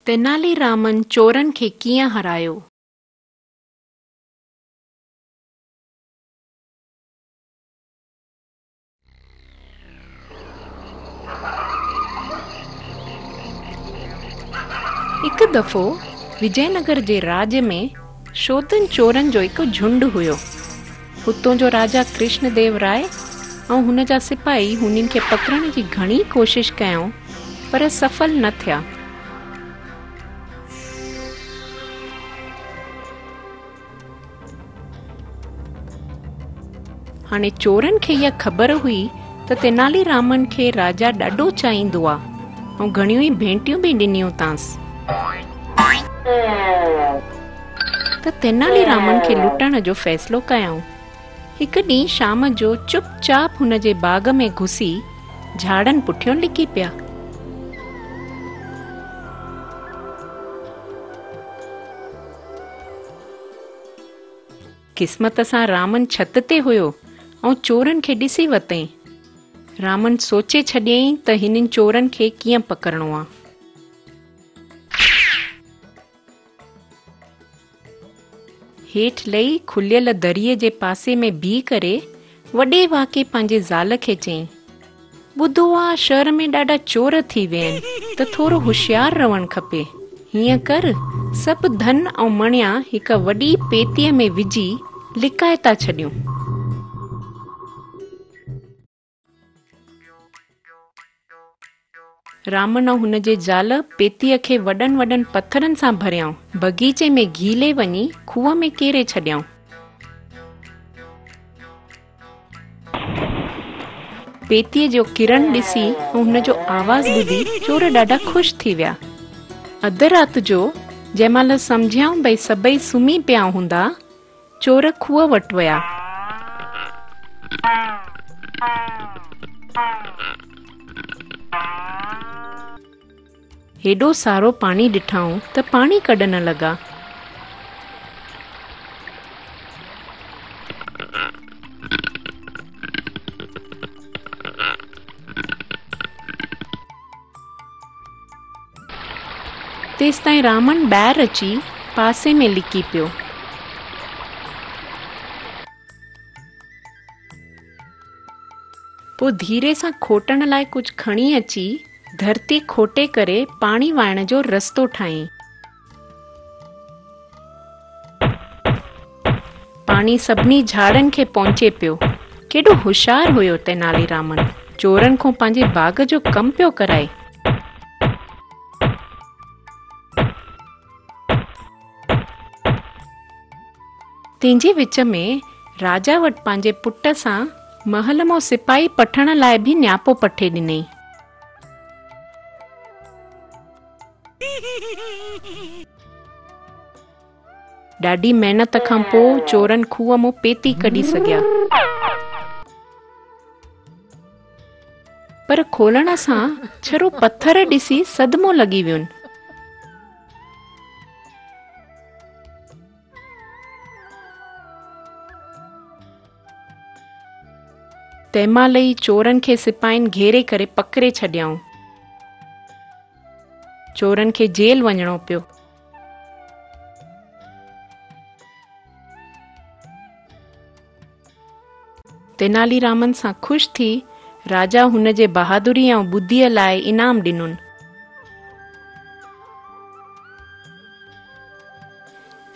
تينالي رامن چورن کي ڪيئن هارايو؟ هڪ دفعو وجي نگر جي راڄ ۾ شودن چورن جو هڪ جهنڊ هيو. هتون جو راجا ڪرشن ديو راء ۽ هن جا سپاهي هنن کي پڪڙڻ جي گهڻي ڪوشش ڪيائون پر سڦل نه ٿيا. هاڻي چورن کي اها خبر هئي ته تينالي رامن کي راجا ڏاڍو چاهيندو آ ۽ گهڻيون ئي ڀينٽيون به ڏنيون اٿانس ته تينالي رامن کي لٽڻ جو فيصلو ڪيائون. هڪ ڏينهن شام جو چپ چاپ هن جي باغ ۾ گهسي جهاڙن پٺيون لڪي پيا. قسمت سان رامن ڇت تي هيو ۽ چورن کي ڏسي ورتائين. رامن سوچي ڇڏيائين ته هنن چورن کي ڪيئن پڪڙڻو آ. هيٺ لهي کليل دريء جي پاسي ۾ بيهي ڪري وڏي واڪي پنهنجي زال کي چيائين، ٻڌو آ شهر ۾ ڏاڍا چور ٿي ويا آهن ته ٿورو هوشيار رهڻ کپي. هيئن ڪر، سڀ ڌن ۽ مڻيا هڪ وڏي پيتيء ۾ وجهي لڪائي ٿا ڇڏيون. رامن ۽ هن جي زال پيتيء کي وڏن وڏن پٿرن سان ڀريائون. بغيچي ۾ گهيلي وڃي کوهه ۾ ڪيري ڇڏيائون. پيتيء جو ڪرڻ ڏسي ۽ هن جو آواز ٻڌي چور ڏاڍا خوش ٿي ويا. اڌ رات جو جنهن مهل سمجهيائون ڀئي سڀئي سمهي پيا هوندا، چور کوهه وٽ ويا. هيڏو سارو پاڻي ڏٺائون ته پاڻي ڪڍڻ لڳا. تيستائين رامن ٻاهر اچي پاسي ۾ لڪي پيو. پوء ڌيري سان کوٽڻ لاء ڪجهه کڻي اچي ڌرتي کوٽي ڪري پاڻي وهڻ جو رستو ٺاهيائين. پاڻي سڀني جهاڙن کي پهچي پيو. ڪيڏو هوشيار هيو تينالي رامن، چورن کان پنهنجي باغ جو ڪم پيو ڪرائي. تنهن جي وچ ۾ راجا وٽ پنهنجي پٽ سان محل مان سپاهي پٺڻ لاء به نياپو پٺي ڏنائين. ڏاڍي محنت کان پوء چورن کوهه مان پيتي ڪڍي سگهيا. پر کولڻ سان ڇرو پٿر ڏسي صدمو لڳي وين. تنهن مهل ئي چورن کي سپاهين گهيري ڪري پڪڙي ڇڏيائون. چورن کي جيل وڃڻو پيو. تينالي رامن سان خوش ٿي راجا هن جي بهادري ۽ ٻڌيء لاء انعام ڏنن.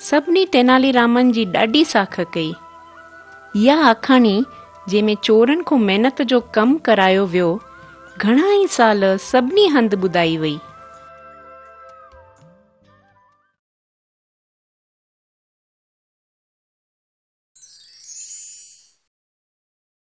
سڀني تينالي رامن جي ڏاڍي ساک ڪئي. اها آکاڻي جنهن ۾ چورن کان محنت جو ڪم ڪرايو ويو، گهڻا ئي سال سڀني هنڌ ٻڌائي وئي.